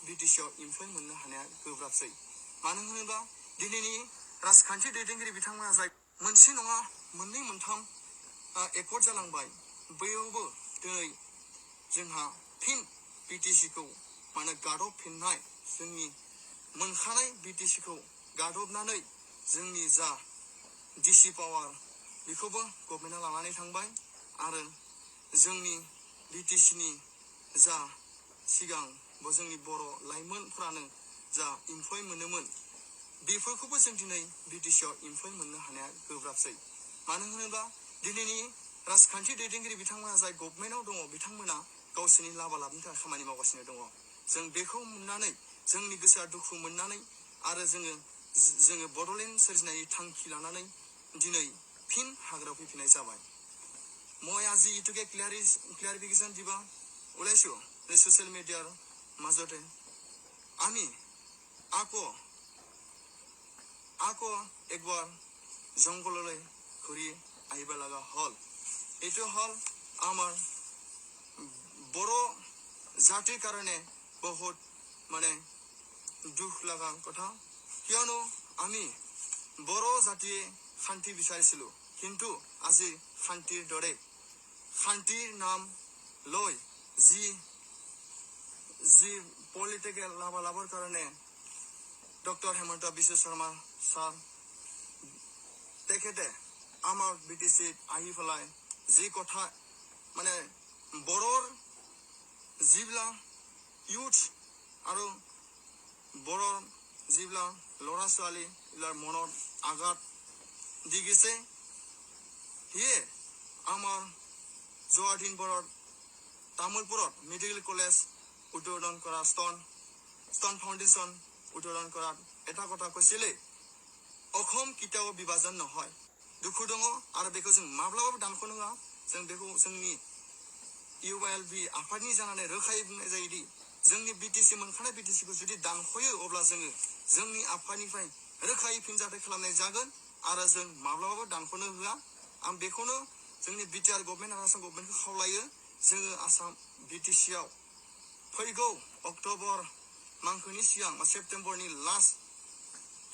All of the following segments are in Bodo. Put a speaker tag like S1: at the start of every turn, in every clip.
S1: बिटिसिआव इमप्लय मोननो हानाया गोब्राबसै। मानो होनोब्ला दिनैनि राजखान्थि दैदेनगिरि बिथांमोना जाय मोनसे नङा मोननै मोनथाम एकर्ड जालांबाय, बैयावबो दिनै जोंहा फिन बिटिसिखौ गादबफिननाय, जोंनि मोनखानाय बिटिसिखौ गादबनानै जोंनि जा डिसि पावार बेखौबो गभर्नमेन्टआ लानानै थांबाय आरो जोंनि बिटिसिनि जा सिगां जोंनि बर' लाइमोनफ्रानो जा इमप्लय मोनोमोन, बेफोरखौबो जों दिनै बिटिसिआव इमप्लय मोननो हानाया गोब्राबसै। मानो होनोब्ला दिनैनि राजखान्थि दैदेनगिरि बिथांमोना जाय गभर्नमेन्टआव दङ, बिथांमोना गावसोरनि लाबा-लाबनि थाखाय खामानि मावगासिनो दङ। जों बेखौ मोननानै जोंनि गोसोआ दुखु मोननानै आरो जोङो बड'लेण्ड सोरजिनायनि थांखि लानानै दिनै फिन हाग्रायाव फैफिननाय जाबाय। মই আজি ইটোকে ক্লিয়াৰিফিকেশ্যন দিবা ওলাইছো যে ছ'চিয়েল মিডিয়াৰ মাজতে আমি আকৌ একবাৰ জংঘললৈ ঘূৰি আহিব লগা হ'ল। এইটো হ'ল আমাৰ বৰ জাতিৰ কাৰণে বহুত দুখ লগা কথা, কিয়নো আমি বৰ জাতিয়ে শান্তি বিচাৰিছিলোঁ, কিন্তু আজি শান্তিৰ দৰে শান্তিৰ নাম লৈ যি পলিটিকেল লাভালাভৰ কাৰণে ডক্টৰ হেমন্ত বিশ্ব শৰ্মা ছাৰ তেখেতে আমাৰ বিটিচিত আহি পেলাই যি কথা বড়োৰ যিবিলাক ইউথ আৰু বড়োৰ যিবিলাক ল'ৰা ছোৱালী এইবিলাৰ মনত আঘাত দি গৈছে, সিয়ে আমাৰ যোৱা দিনবোৰত তামোলপুৰত মেডিকেল কলেজ উদ্বোধন কৰা, ষ্টন ফাউণ্ডেশ্যন উদ্বোধন কৰাত এটা কথা কৈছিলে, অসম কেতিয়াও বিভাজন নহয়। দুখু দङ आरो बेखौ जों माब्लाबाबो दानख'नो होआ। जों बेखौ जोंनि UILB आफादनि जानानै रोखायै बुंनाय जायोदि जोंनि बिटिसि मोनखानाय बिटिसिखौ जुदि दानख'यो, अब्ला जोङो जोंनि आफादनिफ्राय रोखायै फिनजाथाय खालामनाय जागोन आरो जों माब्लाबाबो दानख'नो होआ। आं बेखौनो जोंनि बिटिआर गभर्नमेन्ट आरो आसाम गभर्नमेन्टखौ खावलायो, जोङो आसाम बिटिसिआव फैगौ अक्ट'बर मांखोनि सिगां सेप्तेम्बरनि लास्ट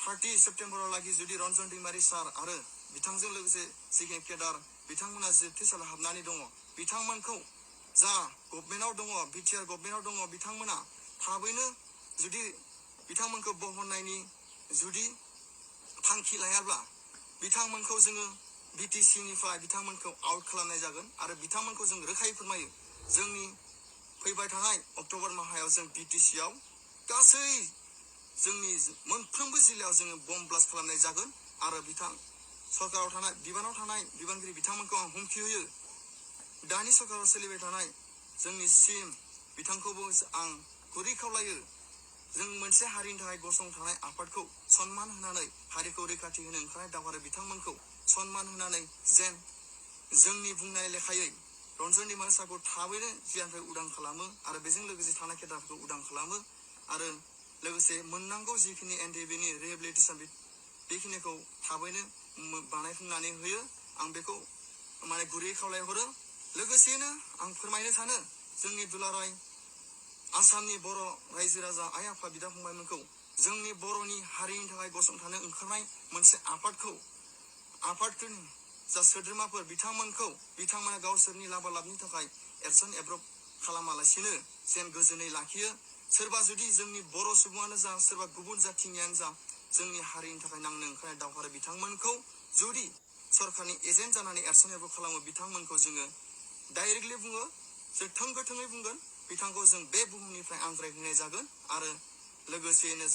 S1: 30 सेप्तेम्बरावलागि जुदि रन्जन दैमारि सार आरो बिथांजों लोगोसे जिखिनि केडार बिथांमोना जोबथेसालियाव हाबनानै दङ, बिथांमोनखौ जा गभर्नमेन्टआव दङ, बिटिआर गभर्नमेन्टआव दङ, बिथांमोना थाबैनो जुदि बिथांमोनखौ बहननायनि जुदि थांखि लायाब्ला बिथांमोनखौ जोङो बिटिसिनिफ्राय बिथांमोनखौ आउट खालामनाय जागोन आरो बिथांमोनखौ जों रोखायै फोरमायो, जोंनि फैबाय थानाय अक्ट'बर माहायाव जों बिटिसिआव गासै जोंनि मोनफ्रोमबो जिल्लायाव जोङो बम ब्लास्ट खालामनाय जागोन आरो सरकाराव थानाय बिबानाव थानाय बिबानगिरि बिथांमोनखौ आं हुमखि होयो, दानि सरकाराव सोलिबाय थानाय जोंनि सिएम बिथांखौबो आं गुरै खावलायो, जों मोनसे हारिनि थाखाय गसंथानाय आफादखौ सनमान होनानै हारिखौ रैखाथि होनो ओंखारनाय दावहारु बिथांमोनखौ सनमान होनानै जेन जोंनि बुंनाय लेखायै रन्जन दैमारि सारखौ थाबैनो जियानिफ्राय उदां खालामो आरो बेजों लोगोसे थानाय केडारफोरखौ उदां खालामो आरो लोगोसे मोननांगौ जिखिनि एनडिएबिनि रिहेबिलिटेसन बेखिनिखौ थाबैनो बानायफुंनानै होयो। आं बेखौ गुरैयै खावलायहरो। लोगोसेनो आं फोरमायनो सानो जोंनि दुलाराय आसामनि बर' रायजो राजा आइ आफा बिदा फंबायमोनखौ जोंनि बर'नि हारिनि थाखाय गसंथानो ओंखारनाय मोनसे आफादनि जा सोद्रोमाफोर बिथांमोना गावसोरनि लाबा-लाबनि थाखाय एरसन एब्रब खालामालासिनो जेन गोजोनै लाखियो। सोरबा जुदि जोंनि बर' सुबुङानो जा सोरबा गुबुन जाथिनियानो जा जोंनि हारिनि थाखाय नांनो ओंखारनाय दावहारु बिथांमोनखौ जुदि सरकारनि एजेन्ट जानानै एरसन एब्रब खालामो, बिथांमोनखौ जोङो डाइरेक्टलि बुङो, जों थोंगोथोङै बुंगोन, बिथांखौ जों बे बुहुमनिफ्राय आनज्रायहैनाय जागोन आरो लोगोसेयैनो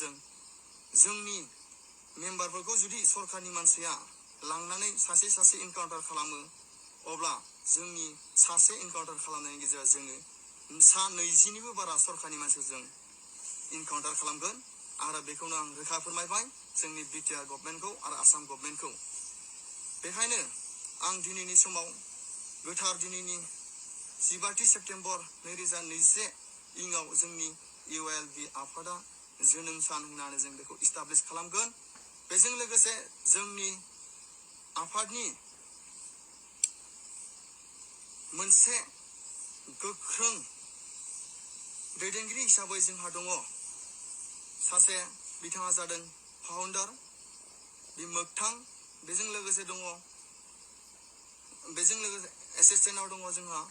S1: जोंनि मेम्बारफोरखौ जुदि सरकारनि मानसिया लांनानै सासे इनकाउन्टार खालामो, अब्ला जोंनि सासे इनकाउन्टार खालामनायनि गेजेराव जोङो 20निबो बारा सरकारनि मानसिजों इनकाउन्टार खालामगोन आरो बेखौनो आं रोखा फोरमायबाय जोंनि बिटिआर गभर्नमेन्टखौ आरो आसाम गभर्नमेन्टखौ। बेखायनो आं दिनैनि समाव गोथार दिनैनि 15 सेप्तेम्बर 2021 जोंनि UILB आफादा जोनोम सान होननानै जों बेखौ इस्टाब्लिश खालामगोन। बेजों लोगोसे जोंनि आफादनि मोनसे गोख्रों दैदेनगिरि हिसाबै जोंहा दङ सासे बिथाङा जादों फाउन्डार बि मोगथां बेजों लोगोसे दङ बेजों लोगोसे एसिस्टेन्टआव दङ जोंहा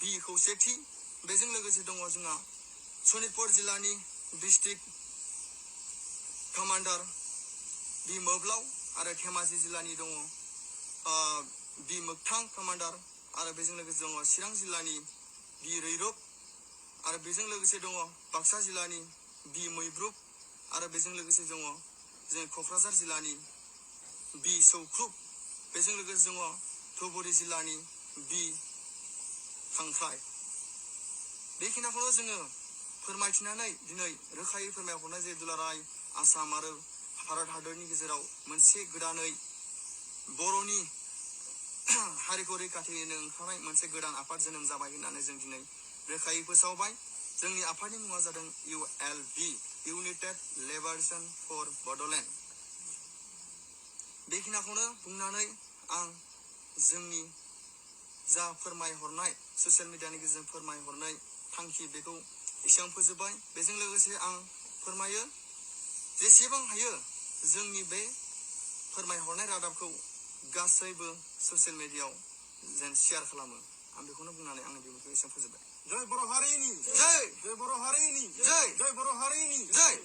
S1: बि खौसेथि बेजों लोगोसे दङ जोंहा सनितपुर जिल्लानि डिस्ट्रिक्ट कमान्डार बि मोब्लाव आरो धेमाजि जिल्लानि दङ बि मोगथां कमान्डार आरो बेजों लोगोसे दङ चिरां जिल्लानि बि रैरुब आरो बेजों लोगोसे दङ बाक्सा जिल्लानि बि मैब्रुब आरो बेजों लोगोसे दङ जों क'क्राझार जिल्लानि बि सौख्रुब बेजों लोगोसे दङ धुबुरी जिल्लानि बि खांख्राय बेखिनिखौनो जोङो फोरमायथिनानै दिनै रोखायै फोरमायहरनाय जे दुलाराय आसाम आरो भारत हादरनि गेजेराव मोनसे गोदानै बर'नि हारिखौ रैखाथि होनो ओंखारनाय मोनसे गोदान आफाद जोनोम जाबाय होननानै जों दिनै रोखायै फोसावबाय जोंनि आफादनि मुङा जादों ULB united liberation for Bodoland बेखिनिखौनो बुंनानै आं जोंनि जा फोरमायहरनाय ससियेल मिडियानि गेजेरजों फोरमायहरनाय थांखि बेखौ एसेबां फोजोबबाय बेजों लोगोसे आं फोरमायो जेसेबां हायो जोंनि बे फोरमायहरनाय रादाबखौ गासैबो ससियेल मिडियायाव जेन शेयार खालामो आं बेखौनो बुंनानै आंनि बिबुंथिखौ एसेबां फोजोबबाय जय बर' हारिनि जय बर' हारिनि जय बर' हारिनि जय